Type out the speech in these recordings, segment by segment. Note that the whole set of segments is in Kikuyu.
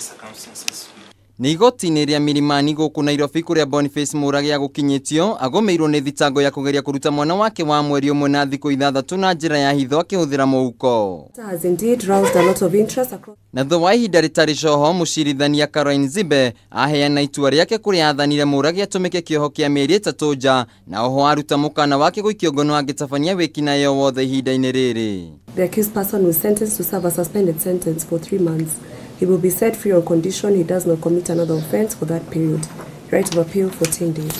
circumstances. Nĩ igoti-inĩ rĩa Milimani gũkũ Nairobi kũrĩa Boniface Mũrage agũkinyĩtio agũmĩirwo nĩ thitango ya kũgeria kũruta mwana wake wa mweri ũmwe na thikũ ithathatũ na njĩra ya hitho akĩhũthĩra mũhuko. Has indeed roused a lot of interest across. Na thutha wa ihinda rĩtarĩ coho, mũcirithania Caroline Zibe aheana itua rĩake kũrĩa athanire Mũrage atũmĩke kĩoho kĩa mĩeri 3 nja, na oho aruta mũkana wake gũikio ngono angĩtabania wĩkinaĩ o wothe ihinda-inĩ rĩrĩ. The accused person was sentenced to serve a suspended sentence for 3 months. He will be set free on condition he does not commit another offense for that period. Right of appeal 14 days.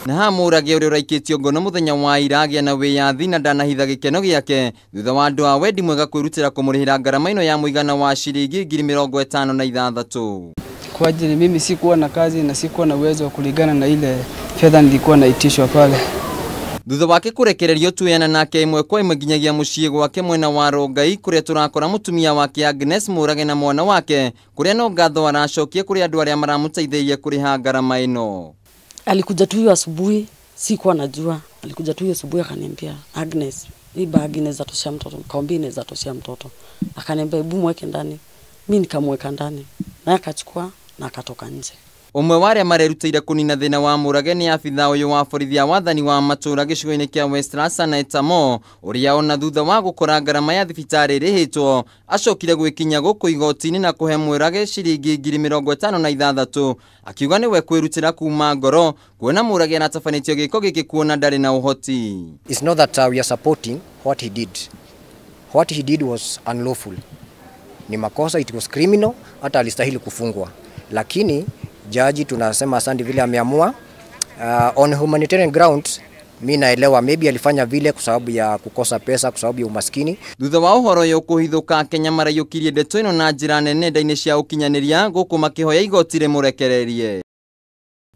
Na haha Mũrage ũrĩa ũraikĩtio ngono mũthenya wa ira agĩa na wĩyathi na ndanahitha gĩkeno gĩake thutha wa andũ a wendi mwega kwĩrutĩra kũmũrĩhĩra ngarama ĩno ya mũigana wa ciringi 56,000. Kwa ajili mimi sikuwa na kazi na sikuwa na uwezo wa kulingana na ile fedha nilikuwa naitishwa pale. Thutha wake kũrekererio tuyana nake ĩmwe kwa ĩmwe nginyagia mũciĩ gwake mwena wa Rongai kũrĩa tũrakora mũtumia wake Agnes Mũrage na mwana wake kũrĩa no ngatho aracokia kũrĩ andũ arĩa maramũteithĩrĩria kũrĩha ngarama ĩno. Alikuja tu hiyo asubuhi, sikuwa najua. Alikuja tu hiyo asubuhi akaniambia, Agnes, hii bag inaweza toshea mtoto. Nikamwambia inaweza toshea mtoto. Akaniambia hebu mweke ndani. Mimi nikamweka ndani. Na akachukua na akatoka nje. Ũmwe wa arĩa marerutĩire kũnina thĩna wa Mũrage nĩ abithaa ũyũ wa borithi ya wathani wa matũũra gĩcigo-inĩ kĩa West na Etamo ũrĩa ona thutha wa gũkora ngarama ya thibitarĩ ĩrĩhĩtwo acokire gwĩkinya gũkũ igoti-inĩ na kũhe Mũrage ciringi 56,000 akiuga nĩwe kwĩrutĩra kuma ngoro kuona Mũrage aratabanĩtio gĩko gĩkĩ kuona ndarĩ na ũhoti. It's not that we are supporting what he did. What he did was unlawful. Ni makosa, it was criminal, hata alistahili kufungwa. Lakini jaji tunasema asante vile ameamua. On humanitarian grounds, mi naelewa maybe alifanya vile kwa sababu ya kukosa pesa, kwa sababu ya umaskini. Thutha wa ũhoro ũyũ kũhithũka, Kenya maraiyũkirie ndeto ĩno na njĩra nene nenda-inĩ cia ũkinyanĩria gũkũ makĩhoya igoti rĩmũrekererie.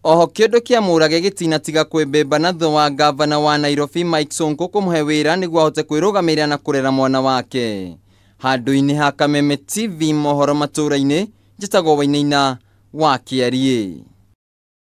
Oho kĩũndũ kĩa Mũrage gĩtinatiga kwĩmbĩmba na thutha wa gavana wa Nairobi Mike Sonko kũmũhe wĩra nĩguo ahote kwĩrũgamĩrĩra na kũrera mwana wake. Handũ-inĩ ha Kameme TV mohoro matũũra-inĩ, njĩtagwo Wainaina wa Kĩariĩ.